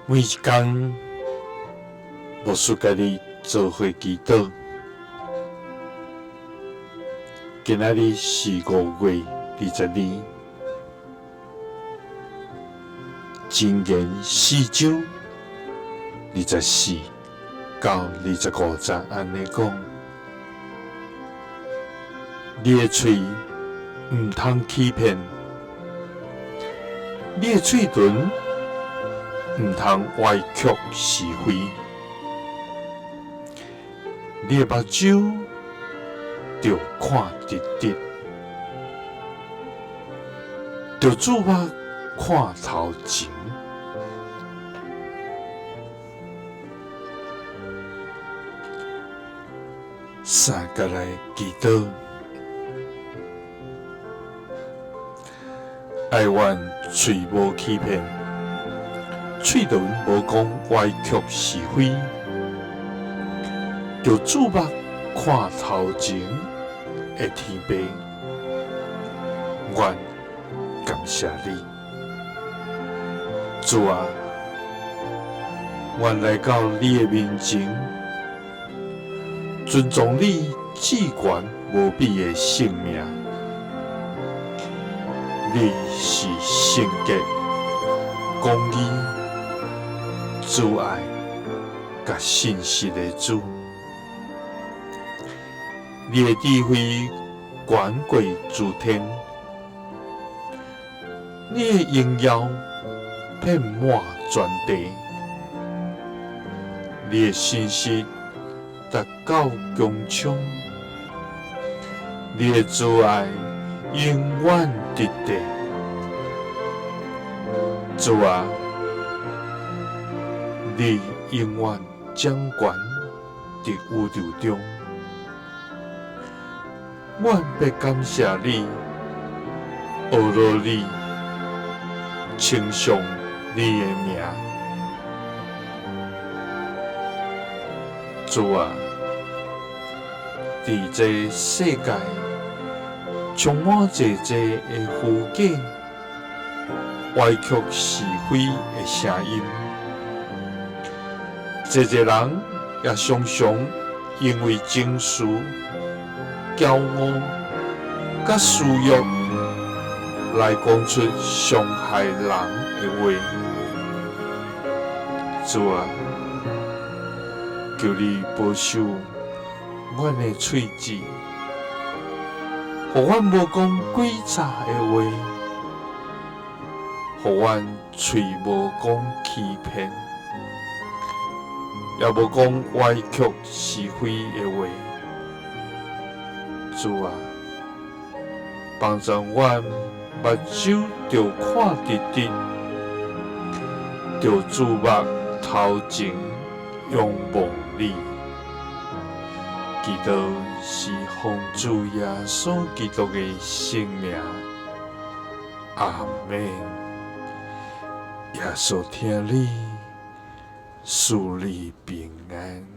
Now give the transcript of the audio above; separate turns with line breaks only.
每一工，牧師佮你做伙祈禱。今仔日是5月22，箴言四章24到25節按呢講：你的喙毋通欺騙，你的喙唇毋通歪曲是非，你的目睭著看直直，著注目看頭前。三佮來祈禱，愛阮喙無欺騙，喙唇無講歪曲是非，著注目看頭前的天父，阮感謝你，主啊，阮來到你的面前，尊崇你至懸無比的聖名。你是聖潔、公義、慈愛、佮信實的主。你的智慧懸過諸天，你的榮耀遍滿全地，你的信實達到穹蒼，你的慈愛永遠直直。主啊，你永遠掌權佇宇宙中。阮欲感謝你，阿羅你，稱頌你的名。主啊，佇這世界充滿濟濟的虛假、歪曲是非的聲音，濟濟人也常常因為情緒、驕傲、佮私欲來講出傷害人的話。主啊，求你保守阮的喙舌，予阮無講詭詐的話，予阮喙無講欺騙，也無講歪曲是非的話。主啊，幫助阮目睭著看直直，著注目頭前仰望你。祈禱是奉主耶穌基督的聖名，阿們。耶穌疼你，賜你平安。